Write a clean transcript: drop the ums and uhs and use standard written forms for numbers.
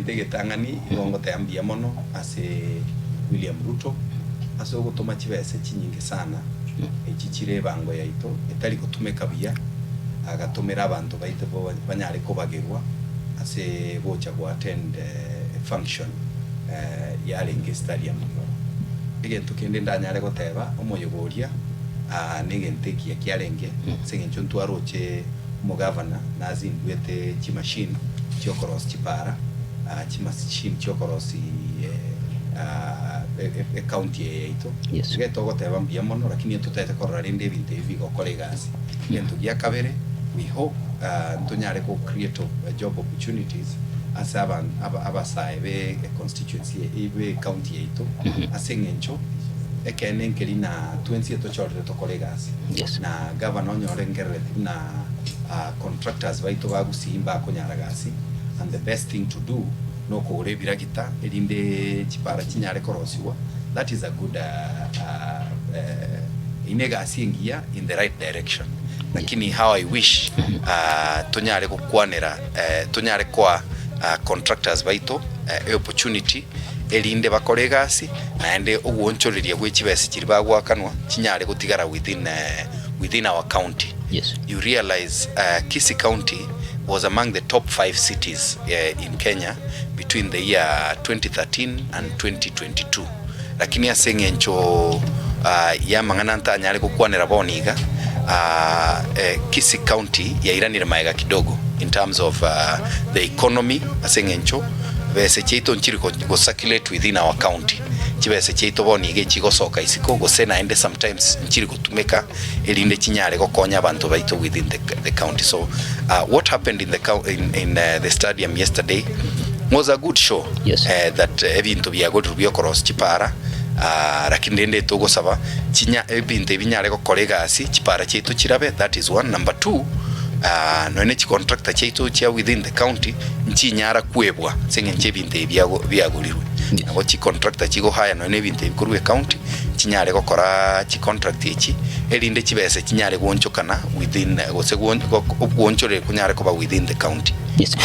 Egento egetang'ani igo ngoteba mbuya mono ase William Ruto ase ogotoma chibesa chinyinge sana echi chire ebango yaito etari gotumeka buya agatomera abanto baito banyare kobagerwa ase gocha go attend function yarenge stadium igoro. Egento kende ndanyare goteba omoyega oria negento ekiya kiarenge ase eng'encho ntwaroche Omogavana nazinduete chimachine chiokorosia chipara, chimachine chiokorosia ecounty eye yaito. Yes. Iga togoteba mbuya mono lakini ntotagete korora rende ebinto ebi bigokora egasi. Egento gia kabere we hope ntonyare go create job opportunities ase abasae be econstituency be ecounty yaito ase eng'encho ekeene nkeri na twensi etochorire tokore egasi. Yes. Na gavana onyore nkerereti buna contractors baito ba Gusii mbakonyara gasi and the best thing to do nokogora ebiragita erinde chipara chinyare korosiwa that is a good eyio ne egasi engiya in the right direction lakini how I wish tonyare gokwanera tonyare koa contractors baito eopportunity erinde bakore egasi, naende ogwoonchoreria gwe chibesa chiria bagoakanwa chinyare gotigara within within our county. Yes. You realize Kisii County was among the top five cities in Kenya between the year 2013 and 2022. Lakini ase eng'encho y'amang'ana ntanyare gokwanera bono iga, Kisii County yairanire magega kidogo in terms of the economy ase eng'encho bese chiaito nchiri go circulate within our county. Chibese chiaito bono iga echigosoka isiko gose naende sometimes nchiri gotumeka erinde chinyare gokonya abanto baito within the county. So what happened in the in the stadium yesterday was a good show Yes. that ebinto biagorirwe biokorosia chipara lakini rende togosaba chinya ebinto ebi binyare gokora egasi chipara chiaito chirabe that is one. Number two nonya ne chicontractor chiaito chia within the county nchinyara kwebwa ase eng'encho ebinto ebi biagorirwe. Yes. Nabo chicontractor chigohaya nonya ne ebinto ebi korwa ecounty chinyare gokora chicontract echi erinde chibesa chinyare goonchokana within gose obwoonchoreri konyare koba within the county. Yes.